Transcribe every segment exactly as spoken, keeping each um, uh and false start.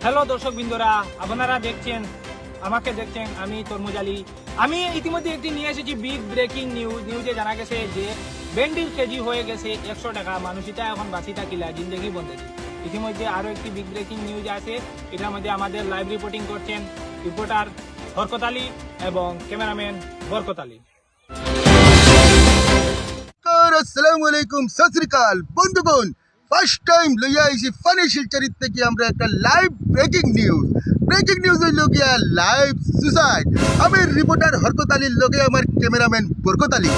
হ্যালো দর্শক বিন্দুরা, আপনারা দেখছেন, আমাকে দেখছেন, আমি তরমুজ আলী। আমি ইতিমধ্যে একটি নিয়ে এসেছি বিগ ব্রেকিং নিউজ। নিউজে জানা গেছে যে ভেন্ডির কেজি হয়ে গেছে একশো টাকা। মানুষ ইতা এখন বাঁচি থাকিলা, জিন্দেগি বন্দেগি। ইতিমধ্যে আরও একটি বিগ ব্রেকিং নিউজ আছে, এটার মধ্যে আমাদের লাইভ রিপোর্টিং করছেন রিপোর্টার হরকত আলী এবং ক্যামেরাম্যান বরকত আলী। নমস্কার, আসসালামু আলাইকুম, সত শ্রী আকাল। বন্ধুগণ, ফার্স্ট টাইম লইয়া আইছি ফানি শিলচর থাকি আমরা একটা live breaking news. Breaking news অইলো গিয়া লাইভ সুসাইড। আমি রিপোর্টার হরকত আলীর লগে আমার ক্যামেরাম্যান বরকত আলী।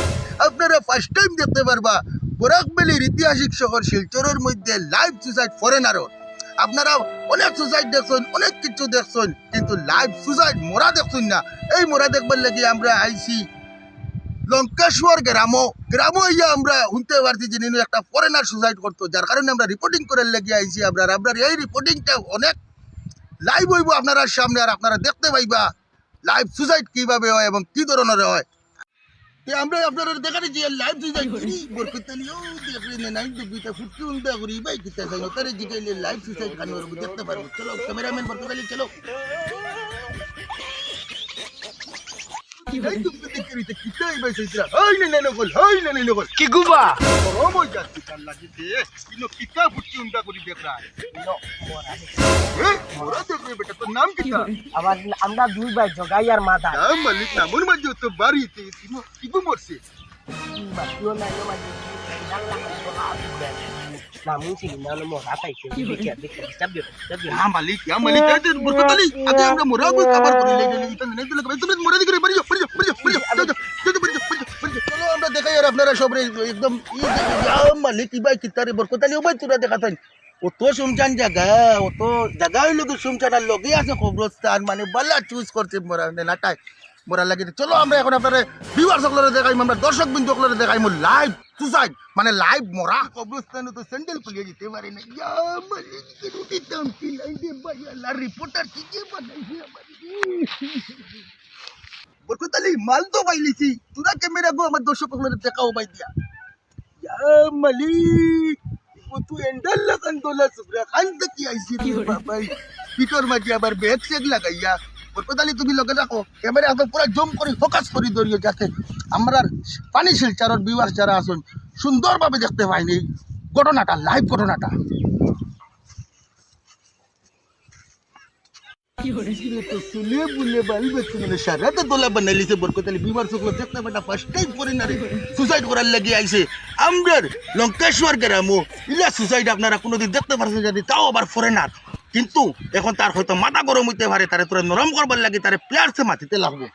আপনারা ফার্স্ট টাইম দেখতে পারবা বরাক ভ্যালির ঐতিহাসিক শহর শিলচরের মধ্যে লাইভ সুসাইড ফরেনারর। আপনারা অনেক সুসাইড দেখছইন, অনেক কিছু দেখছইন, কিন্তু লাইভ সুসাইড মরা দেখছইন না। এই মরা দেখবার লাগি আমরা আইছি লঙ্কেশ্বর গ্রামো। গ্রামো আইয়া আমরা হুনতে পারছি যে নিনু একটা ফরেনার সুসাইড করতো, যার কারণে আমরা রিপোর্টিং করার লাগি আইছি। আমরা, আমরা এই রিপোর্টিংটা অনেক লাইভ অইবো আপনারার সামনে, আর আপনারা দেখতে পাইবা লাইভ সুসাইড কিভাবে হয় এবং কি ধরনের হয়। তে আমরা আপনারারে দেখাইরাম যে লাইভ সুসাইড করি, বরকত আলী, ও দেখরে না, নাই দেখবি, তা ফুটকি উন্দা করি, ভাই, কিতা চাই, তারে জিগাইলে লাইভ সুসাইড খানি ওরকম দেখতে পারবো। চলো, ক্যামেরাম্যান বরকত আলী, চলো। এই তো দেখতে দেখতে কিতা এই ভাই সইতরা। এই নে, নে, নকল, এই নে, নে, নকল। কি গুবা? গরম হয়ে যাচ্ছে তার লাগি দে। ইনো কিতা ফুটকি উন্দা করি দেখরা। এ, মরা দেখরে বেটা, তোর নাম কিতা? আবার আমরা দুই ভাই জগাই আর মাদা। না, মালিক, নামর মাঝে তো বাড়ি, তে, ইনো, ইগু মরছে। কি বা, কিও না, ইনো মাঝে কি, নাম হুনছি না, মরা পাইছে, দেখি আর, দেখি আর, চাপ দিও, চাপ দিও। ইয়া মালিক, ইয়া মালিক, এই যে বরকত আলী, আগে আমরা মরা বই কভার করি, লে, লে, লে, ইটা নেই, দিলে, তুমি মরা দিকে, বাড়ি যাও, বাড়ি যাও, বাড়ি যাও, বাড়ি যাও, যাও, যাও, বাড়ি যাও, বাড়ি যাও, বাড়ি যাও। চলো, আমরা দেখাই আর আপনারা সব রে, একদম, ই, ইয়া মালিক, ই ভাই কিতা রে, বরকত আলী, ও ভাই, তোরা দেখাতেন। অত শুনশান জাগা, অত জাগা অইলো কি শুনশান, আর লগে আছে কবরস্থান, মানে, বালা চুজ করছে মরা, নে, নাটায়, মরা লাগে। চলো, আমরা এখন আপনারে ভিউয়ার্স সকলরে দেখাইমু, আমরা দর্শক বিন্দু সকলরে দেখাইমু লাইভ সুসাইড, মানে, লাইভ মরা। কবরস্থানে তো স্যান্ডেল খুলিয়া দিতে পারে না। ইয়া মালিক, রুটি দাম কি নাই রে ভাই, আল্লাহ রিপোর্টার কি যে বানাইছে আমার। বরকত আলী, মাল তো পাইলিছি, তোরা ক্যামেরা গো আমার দর্শক সকলরে দেখাও ভাই দিয়া। ইয়া মালিক, ও তো এন্ডার লাগান দোলা সুবরা খান থাকি আইছি রে বাবাই। পিঠর মাঝে আবার ব্যাগ স্যাগ লাগাইয়া। বরকত আলী, তুমি লগে রাখো, ক্যামেরা এখন পুরা জুম করি, ফোকাস করি ধরিও, যাতে আমরার ফানি শিলচরর ভিউয়ার্স যারা আছইন সুন্দরভাবে দেখতে পাইন এই ঘটনাটা, লাইভ ঘটনাটা। তো চুলে বুলে বাল বেচতে মানে সারা তো দোলা বানাইলিছে বরকত আলী। ভিউয়ার্স সকল দেখতে পাটা ফার্স্ট টাইম ফরেনারে সুসাইড করার লাগি আইছে। আমরার লঙ্কেশ্বর গ্রামো ইলা সুসাইড আপনারা কোনোদিন দেখতে পারছেন যদি, তাও আবার ফরেনার। কিন্তু এখন তার হয়তো মাথা গরম হইতে পারে, তারে তোরা নরম করবার লাগি তারে প্লেয়ার্সে মাতিতে লাগবো।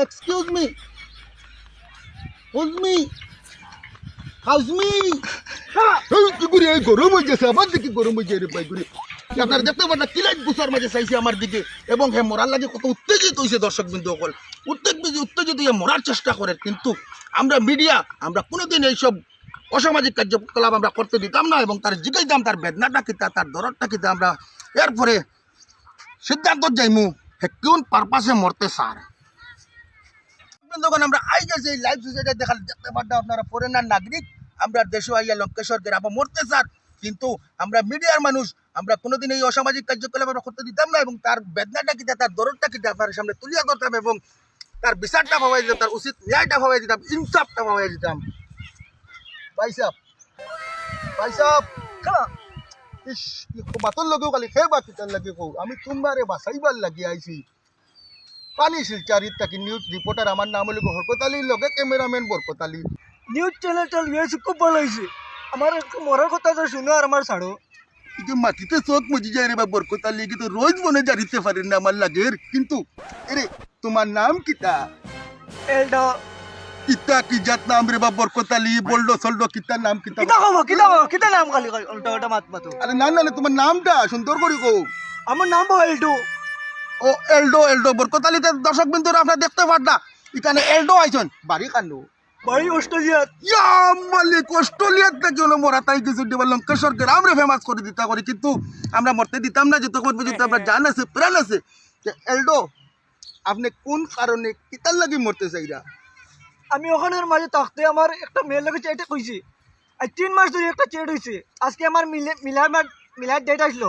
এক্সকিউজ মি, হুজমি, হাউজমি। এই কি করি, এই গরম হয়ে গেছে, আমার দিকে গরম হয়ে যায় রে ভাই, ঘুরে। আপনারা দেখতে পারেন না, কিলাইট গুছার মাঝে চাইছে আমার দিকে, এবং হে মরার লাগি কত উত্তেজিত হইছে দর্শক বিন্দু সকল। উত্তেজিত, উত্তেজিত হয়ে মরার চেষ্টা করে, কিন্তু আমরা মিডিয়া, আমরা কোনোদিন এইসব অসামাজিক কার্যকলাপ আমরা করতে দিতাম না, এবং তার জিগাইতাম তার বেদনাটা কিতা, তার দরদটা কিতা। আমরা এরপরে সিদ্ধান্ত যাইমু, হে কোন পারপাসে মরতে চার। যখন আমরা আই গেছি এই লাইভ সুসাইডে দেখা দেখতে পারতাম আপনারা ফরেনার নাগরিক, আমরা দেশো আইয়া লঙ্কেশ্বর গ্রামে মরতে চার, কিন্তু আমরা মিডিয়ার মানুষ, আমরা কোনোদিন এই অসামাজিক কার্যকলাপ আমরা করতে দিতাম না, এবং তার বেদনাটা কিতা, তার দরদটা কিতা আপনার সামনে তুলিয়া ধরতাম, এবং তার বিচারটা পাওয়াই দিতাম, তার উচিত ন্যায়টা পাওয়াই দিতাম, ইনসাফটা পাওয়াই দিতাম। ভাই সাহেব, ভাই সাহেব, ইস, ই মাতর লগেও খালি খেয়ে বাকি তার লাগে কও, আমি তোমারে বাঁচাইবার লাগি আইছি। পানি শিলচারিত থাকি নিউজ রিপোর্টার, আমার নাম হইল হরকত আলী, লগে ক্যামেরাম্যান বরকত আলী। নিউজ চ্যানেলটা লইয়া আইছি, খুব ভালা হইছে। আমার একটু মরার কথা তো শুনো আর আমার ছাড়ো। এই যে মাটিতে চোখ মুজি যায় রে বা বরকত আলী, কিন্তু রোজ মনে জানিতে পারেন না আমার লাগের। কিন্তু এরে, তোমার নাম কিতা? এলডো। কিতা কি জাত নাম রে বা বরকত আলী, বলডো সলডো কিতা নাম কিতা? কিতা কব, কিতা কব, কিতা নাম খালি কই, উল্টা উল্টা মাত মাতো। আরে না, না, না, তোমার নামটা সুন্দর করি কও। আমার নাম বা এলডো। ও, এলডো, এলডো, বরকত আলী, তে দর্শক বিন্দুরা আপনারা দেখতে পার না, এখানে এলডো আইছন, বাড়ি কানো? বাড়ি অস্ট্রেলিয়াত। ইয়া মালিক, অস্ট্রেলিয়াত থাকি হলো মরা তাই কিছু দিবা লঙ্কেশ্বর গ্রামরে ফেমাস করে দিতা করি, কিন্তু আমরা মরতে দিতাম না যতক্ষণ পর্যন্ত আমরা জান আছে, প্রাণ আছে। তে এলডো, আপনি কোন কারণে কিতার লাগি মরতে চাইরা? আমি ওখানের মাঝে থাকতে আমার একটা মেয়ের লগে চ্যাটে কইছি, আর তিন মাস ধরে একটা চ্যাট হইছে। আজকে আমার মিলে মিলার মা- মিলার ডেট আসলো।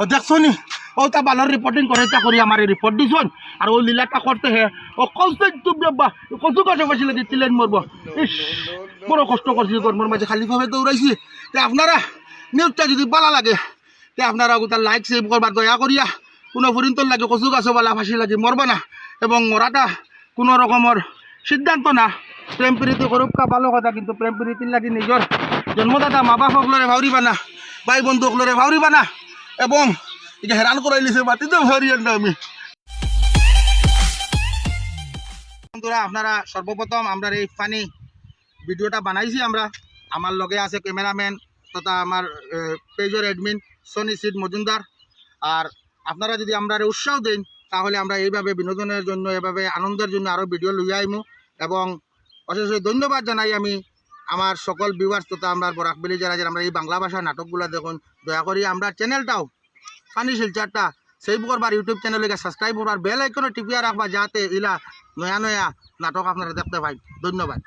ও দেখছো নি? ও তা ভালো রিপোর্টিং করে, তা করি আমারে রিপোর্ট দিছইন। আর ও লীলাটা করতে হে, ও কৌশল তুমি আব্বা, কচু গাছে ফাঁসি লাগি তিলেন মরবো। ইস, বড় কষ্ট করছি, গরমর মাঝে খালি পায়ে দৌড়াইছি। তে আপনারা নিউজটা যদি ভালা লাগে, তে আপনারা ওটা লাইক সেভ করবা দয়া করিয়া। কোনো ফুরিন্তর লাগি কচু গাছও বালা ফাঁসি লাগি মরবা না। এবং মরাটা কোনো রকমর সিদ্ধান্ত না। প্রেম প্রীতি করুক্কা ভালো কথা, কিন্তু প্রেম প্রীতির লাগি নিজর জন্মদাতা মা বাপ অকলরে ভাউরিবা না, ভাই বন্ধু অকলরে ভাউরিবা না। এবং এটা হেরান করাইলিছে, মাতিতে ভাউরিয়ার না আমি। বন্ধুরা, আপনারা সর্বপ্রথম আমরার এই ফানি ভিডিওটা বানাইছি আমরা, আমার লগে আছে ক্যামেরাম্যান তথা আমার পেজর অ্যাডমিন সনি সিড মজুমদার। আর আপনারা যদি আমরারে উৎসাহ দেন, তাহলে আমরা এইভাবে বিনোদনের জন্য, এভাবে আনন্দের জন্য আরও ভিডিও লইয়া আইমু। এবং অশেষ ধন্যবাদ জানাই আমি আমার সকল ভিউয়ার্স তথা আমরার বরাক ভ্যালি যারা যারা আমরার এই বাংলা ভাষা নাটকগুলা দেখইন। দয়া করি আমরার চ্যানেলটাও, ফানি শিলচরটা, Facebook বা YouTube চ্যানেল সাবস্ক্রাইব করবা, বেল আইকনো টিপিয়া রাখবা, যাতে ইলা নয়া নয়া নাটক আপনারা দেখতে পাইন। ধন্যবাদ।